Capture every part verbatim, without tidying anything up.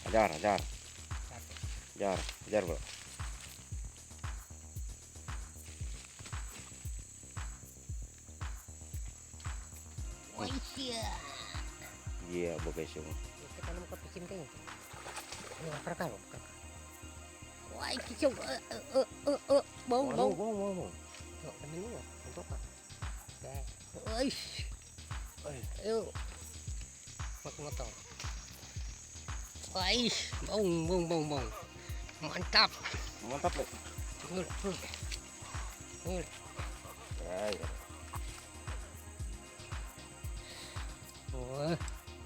Jar, jar. Jar, jar, bro. Wah, iya. Iya, bro, guys, ya. Kita tanam ke picin kayaknya. Ini lapar kan? Wah, kicau. Eh, eh, eh, eh, eh. Bau, bau. Bau, bau, bau. Yuk, temen lu, untuk apa? Oke. Wais. Oi. Ayo. Mak motong. Wais, bau, bau, bau, bau. Mantap. Mantap, Le. Ngul, ngul. Ngul. Ya, ya. Wah,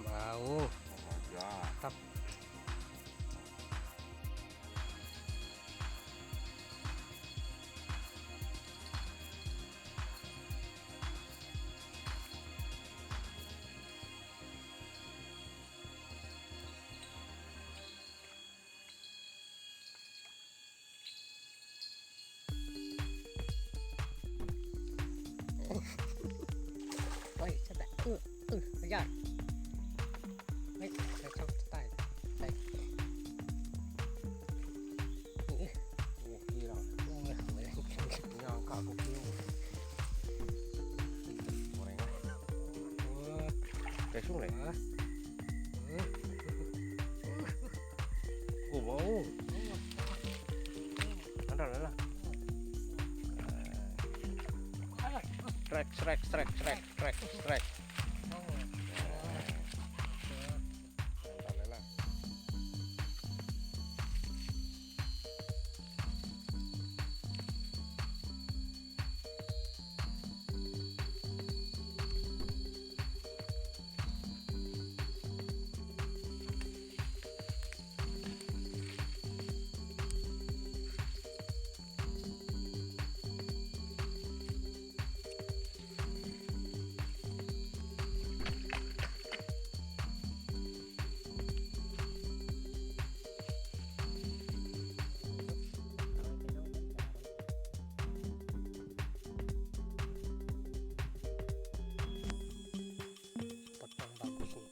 bau. Oh, ya. Mantap. Oi, sedap. Uh, uh, kejar. Baik, saya coba tai. Tai. Ih. Oh, hilang. Oh, ya, boleh. Nyangka aku kieu. Goreng. Oh. Kayak sungai. Ah. Oh, bau. Ada lah. Strike, strike, strike, strike, strike, strike. Potong bagus nih.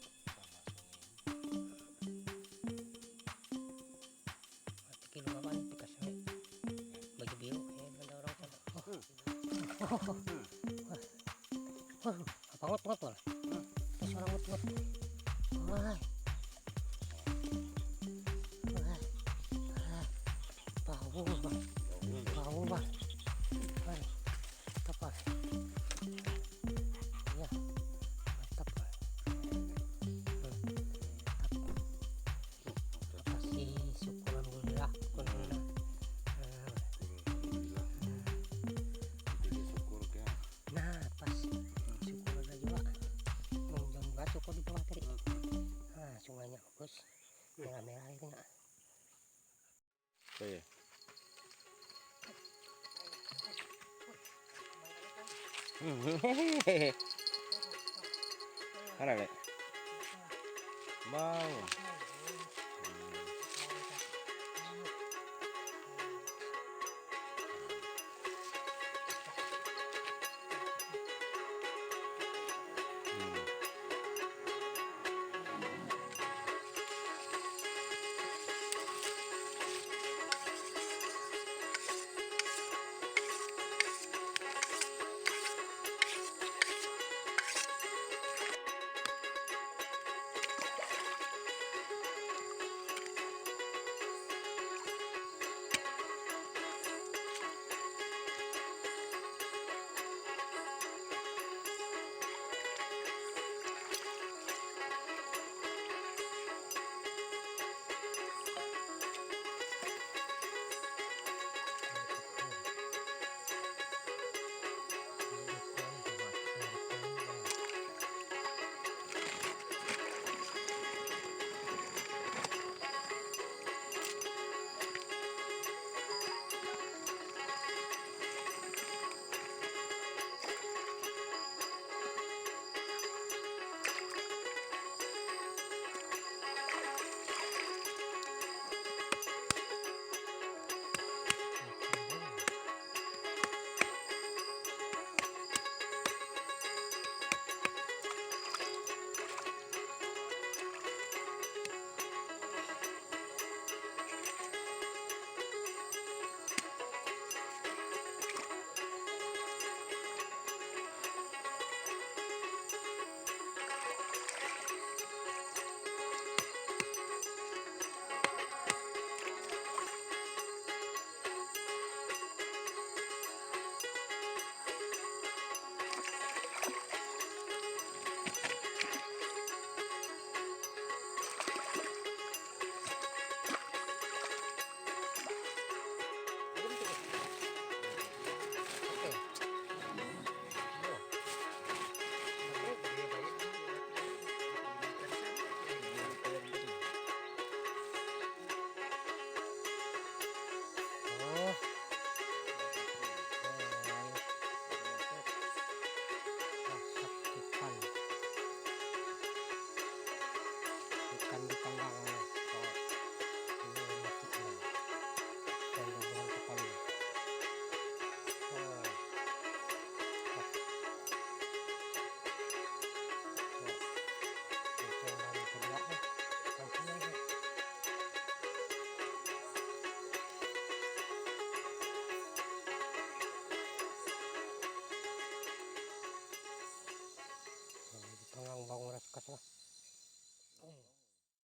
Kilo apa nih bekasnya? Baju biru, ya, ada orang sana. Oh. Wah, apa ngot-ngot, Wal? Terus orang ngot-ngot. Wah. Wah. Wah. Bau, Bang. Bau, Bang. Wah. Mantap, Bang. Iya. Mantap, Bang. Hmm. Mantap. Makasih, syukur, alhamdulillah, syukur, alhamdulillah. Nah. Alhamdulillah. Nah. Intinya syukur, kan? Nah, pas. Syukur ada juga. Mau jam dua syukur di bawah tadi. Hmm. Nah, sungainya bagus. Merah-merah itu, nak. Oke. Mana, Lek? Bau.